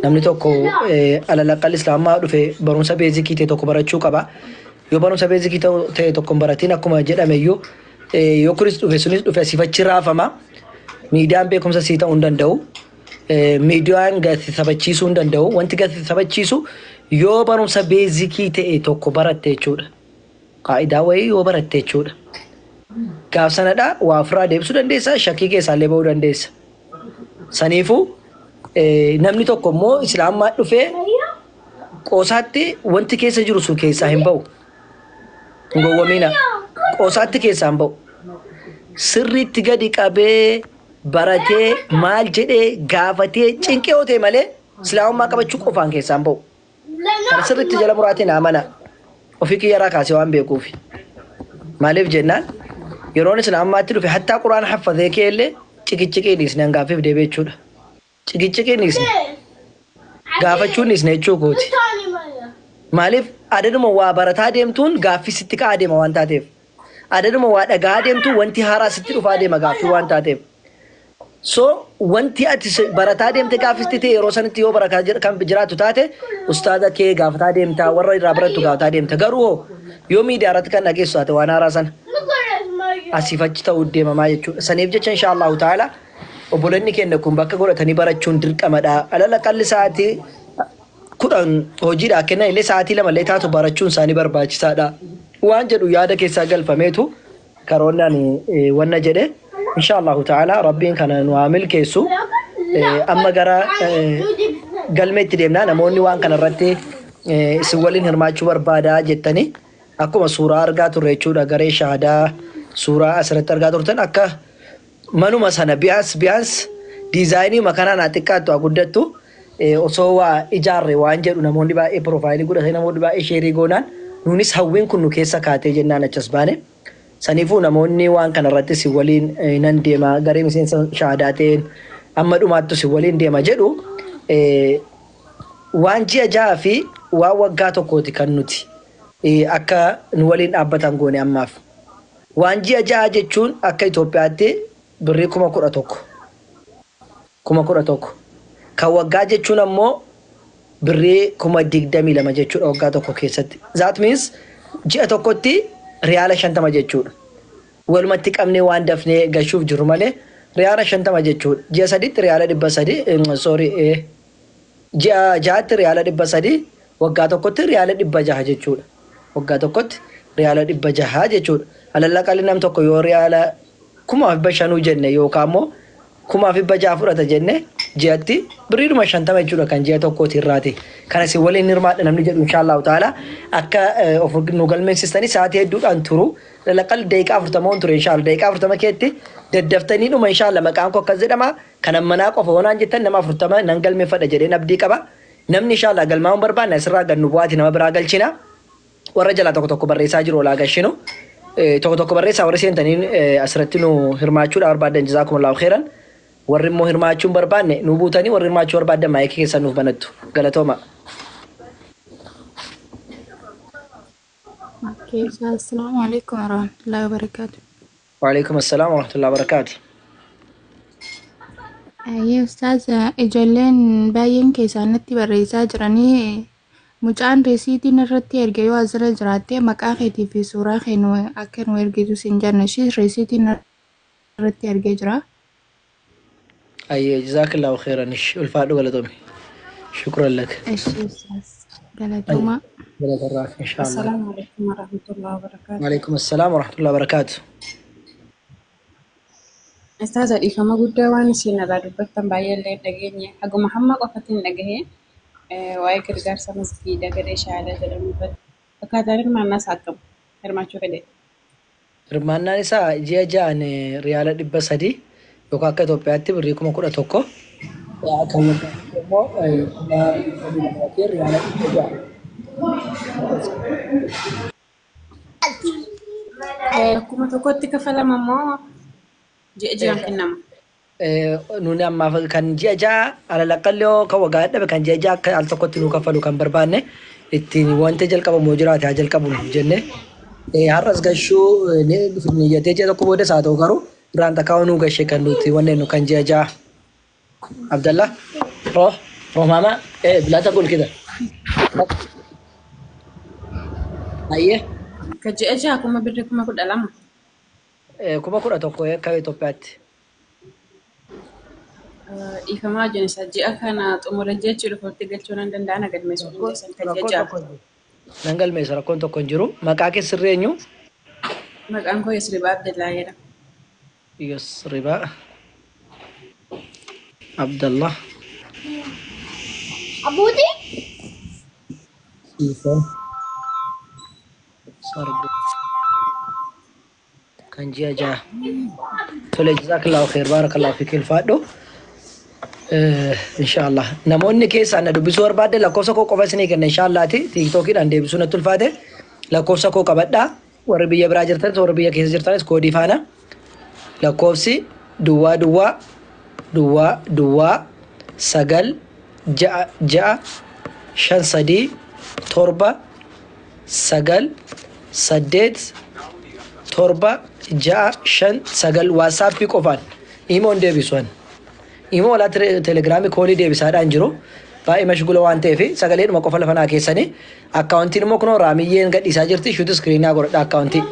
Namni tokko alalaqqal islaamaa dhufe barumsa basic ta'e tokko barachuu qaba. Yoo barumsa basic ta'e tokko hin baratiin, akkuma jedhame iyyuu, yoo kunis dhufe sunis dhufe asiifachi raafama. Miidiyaan beekumsa sii ta'uu hin danda'u. Miidiyaan gati sabachiisuu hin danda'u. Wanti gati sabachiisu yoo barumsa basic ta'e tokko baratte jechuudha. Qaa'idaa wayii yoo baratte jechuudha. Gaaf sanadha waa ofirraa deebisuu dandeessa, shakkii keessaallee bahuu dandeessa. Saniifuu namni tokko immoo islaamaa dhufee qoosaatti wanti keessa jiru sun keessaa hin bahu. Hin gowwoomina. Qoosaatti keessaa hin bahu. Sirriitti gadi qabee baratee maal jedhee gaafatee cinqee yoo ta'e malee islaamummaa qabachuu qofaan keessaa hin bahu. Kana sirriitti jala muraatiin amana. Ofii kiyyarraa kaasee waan beekuufi. Maaliif jennaan, yeroon islaamummaatti dhufe hattaa quraana haffazee kee illee ciqiciqii dhiisne hangaaffiif deebi'e jechuudha. Ciqiciqii dhiisne. Gaafachuun dhiisne jechuu kooti. Maaliif, adaduma waa barataa deemtuun gaaffii sitti ka'aa deema waan taateef. Adaduma waa dhaga'aa deemtuun wanti haaraa sitti dhufaa deema gaaffii waan taateef. So wanti ati barataa deemte gaaffii ta'e yeroo sanitti yoo barataa kan jiraattu taate, ustaaza kee gaafataa deemta, warra irraa barattu gaafataa deemta. Garuu hoo yoo miidiyaa irratti kan dhageessu taate, waan haaraa sana asiif achi ta'uu deemamaa jechuudha. Saniif jecha, insha Allahu ta'ala, obboleonni keenya kun bakka godhatanii barachuun dirqamadha. Alala qalli sa'aatii 10 hojiidhaa kennan illee sa'aatii 2 illee taatu barachuun isaanii barbaachisaadha. Waan jedhu yaada keessaa galfameetu karoonni ani wanna jedhe. Insha Allahu ta'ala, Rabbiin kana nu haa milkeessu. Amma gara galmeetti deemnaa. Namoonni waan kana irratti isin waliin hirmaachuu barbaadaa jettanii, akkuma suuraa argaa turre jechuudha, garee shaadaa suuraa asirratti argaa turtan, akka manuma sana bi'aans bi'aans design makanaan haa xiqqaattu haa guddattu osoo waa ijaarre waan jedhu, namoonni baay'ee profile godhatanii, namoonni baay'ee share goonaan, nuunis hawwiin kun nu keessa kaatee jennaan achas baane. Saniifuu namoonni waan kana irratti si waliin nan deema, garee miseensa shaadaa ta'een amma dhumaattu si waliin deema jedhu, waan ji'a 6 fi waan waggaa tokkooti kan nuti akka nu waliin dhaabbatan goone ammaaf. Waan ji'a 6 jechuun akka Itoophiyaatti birrii 11,000. 11,000. Kan waggaa jechuun ammoo birrii 22,000 jechuudha waggaa tokko keessatti. That means ji'a tokkotti riyaala 50 jechuudha. Walumatti qabnee waan dafnee gashuuf jiru malee riyaala 50 jechuudha. Ji'a 3tti riyaala 300, sorry, ji'a 6tti riyaala 300, waggaa tokkotti riyaala 600 jechuudha. Waggaa tokkotti riyaala 600 jechuudha. Alallaqalli nam tokko yoo riyaala 5,500 jenne yookaan immoo 5,600 fudhata jenne, ji'atti birriidhuma 50 jechuudha kan ji'a tokkooti irraati. Kana isin waliin hirmaadha namni jedhu, inshaallahu ta'ala, akka of nu galmeessistanii sa'aatii hedduudhaan turu. Lalaqal daqiiqaa 40 on ture, inshaallah daqiiqaa 40 keetti daddaftanii dhuma, inshaallah, maqaan koo akkas jedhama, kan ammanaa qofa wanaan jettan nama 40 nan galmeeffadha jedheen abdii qaba. Namni inshaallah galmaa'uun barbaanne asirraa gad nu bu'aati, nama biraa galchina. Warra jalaa tokko tokko barreessaa jiru olaa gashinu. Tokko tokko barreessaa warri seentanii asirratti nu hirmaachuudhaa barbaadan, jazaakumullahu khairan. Warri immoo hirmaachuu hin barbaanne nu buutanii, warri hirmaachuu barbaadan maayikii keessan nuuf banattu. Galatooma. Okay, assalamu alaikum warahmatullahi wabarakatuh. Waalaikum assalaam warahmatullahi wabarakaatu. Ayyee ustaaz, ijoolleen baay'een keessaan natti barreessaa jiranii, mucaan risiitiin irratti erge yoo asirra jiraatte maqaa keetii fi suuraa kee nu akka nu ergitu siin jenna, ishii risiitiin irratti ergee jira. Ayyee, jazaakillahu khairan, ish ulfaadhu, galatoomi. Shukran lak. Ishii ustaaz, galatoomaa. Galatarraa, inshaallah. السلام عليكم ورحمة الله وبركاته. Waalaikum assalaam warahmatullahi wabarakaatu. Ustaaza, dhiifama guddaa, waan isin irraa dubbattan baay'ee illee hin dhageenye. Haguma hamma qofatti hin dhagahe, waa'ee gargaarsa masgiida garee shahaadaa jedhamu irratti. Akkaataan hirmaannaa isaa akkam? Hirmaachuu fedhe. Hirmaannaan isaa ji'a 6n riyaala 300 yookaan akka Itoophiyaatti birrii 11,000. Kan waggaatti immoo 22,000 fi riyaala 600. 1,000tti kafalama moo ji'a ji'aan kennama? Nuni ammaaf kan ji'a 6, alalaqqalli yoo kan waggaa dadhabe kan ji'a 6 akka al tokkotti nuu kaffalu kan barbaanne, ittiin wanta jalqabamu yoo jiraate haa jalqabu jenne. Har'as gashuu niyyatee ji'a tokko boodas haa ta'u, garuu irraan takkaa nuu gashe kan nuti wanne nu kan ji'a 6. Abdallah. Roo. Romaama لا تقول كده. Ayyee. Ka ji'a jaha kuma birrii 12,000. 11,000 akka Itoophiyaatti. Dhiifamaa wajjin isa ji'a kana xumura jechuudha ofitti galchuu nan danda'a na galmeessuu dandeessan ka ji'a Rakkoon jaha. tokko hin jiru. Nan galmeessa, rakkoon tokko hin jiru. Maqaa kee sirrii eenyu? Maqaan koo Yasribaa Abdallaa jedhama. Yasribaa Abdallah. Abuuti? Siifan. Sarbu. Kan ji'a jaha. Tole, jazakallahu khair, barakallahu fiik, ulfaadhu. Inshaallah. Namoonni keessaan na dubbisuu barbaadde lakkoofsa koo qofa isinii kenna inshaallaati. Tiiktookiidhaan deebisuu natti ulfaate. Lakkoofsa koo qabadhaa. Warri biyya biraa jirtanis, warri biyya keessa jirtanis koodii faana. Lakkoofsi duwwaa duwwaa duwwaa duwwaa 9 6 6 5 3 7 9 8 7 6 5 9 Waatsaappii qofaan, imoon deebisuun. Imoo walaa telegiraamii koolii deebisaadhaan jiru. Baay'ee mashgula waan ta'eef sagaleedhuma qofa lafa naa keessanii. Akkaawuntiin immoo kunoo raamiyyeen gadhiisaa jirti. Shoot screenaa godhadha akkaawuntii.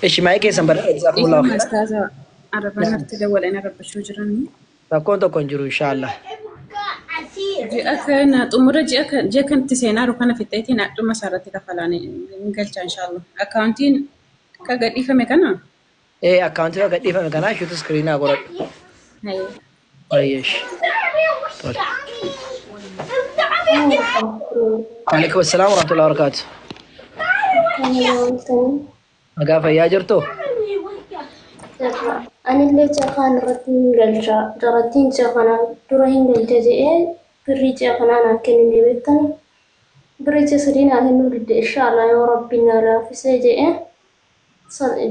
Ishi maayii keessan badhaadha, jazakumullahu Dhiifama khairan. ustaaza, arabaan irratti dawwalan arrabbachuu jiranii. Rakkoon tokko hin jiru inshaallah. Ji'a kana xumura ji'a kanatti seenaa jiru kana fixeetiin dhuma isaarratti kafalaan hin galcha inshaallah. Akkaawuntiin ka gadhiifame kana. Ee, akkaawuntii gadhiifame kanaa shoot screenaa godhadhu. Hayyee. Ayyeesh. Tole. Waalaikum assalam warahmatullahi wabarakatuh. Nagaa fayyaa jirtu? Anillee ji'a kaan irratti hin galcha. Jarattiin ji'a kana dura hin galcha jedhee birrii ji'a kanaa naa kennine beektani. Birrii ji'a 3 naa kennuu didde, inshaallah yoo rabbiin naa laaffisee jedhee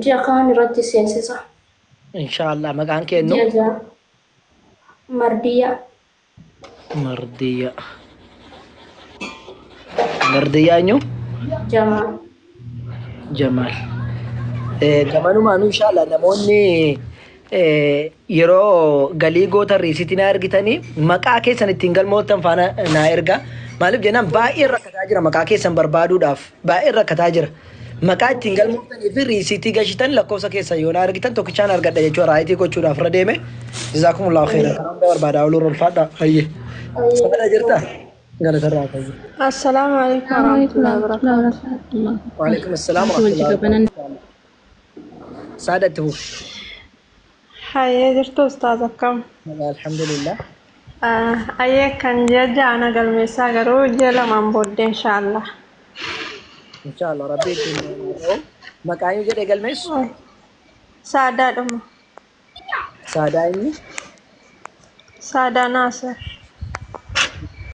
ji'a kaan irratti seensisa. Inshaallah, maqaan kennu? Ji'a 6. Mardiyyaa. Mardiyya. Mardiyyaa eenyu? Jamaal. Jamaal. Gamanumaanuu inshaallah namoonni yeroo galii goota riisitii naa ergitanii maqaa keessan ittiin galmoottan faana naa erga. Maaliif jennaan baay'een rakkataa jira, maqaa keessan barbaaduudhaaf baay'een rakkataa jira. Maqaa ittiin galmoottanii fi riisitii gashitan lakkoofsa keessan yoo naa ergitan tokkichaan argadha jechuudha, raayitii gochuudhaaf irra deeme. Jazaakumullahu khairan. Karaa hunda barbaadaa ooluu ulfaadha. Hayyee. Sabadaa jirtaa? Galatarraa fayyee. Assalaamu alaikum warahmatullahi wabarakatuh. Waalaikum assalaam warahmatullahi wabarakatuh. Saada, itti fufi. Hayyee, jirtu ustaaz, akkam? Alhamdulillah. Hayyee, kan ji'a 6 na galmeessaa, garuu ji'a 2n booddee inshaallah. Inshaallah rabbi ittiin haa ta'u. Maqaan yoo jedhee galmeessu? Saadaadhuma. Saadaa inni? Saadaa Naasir.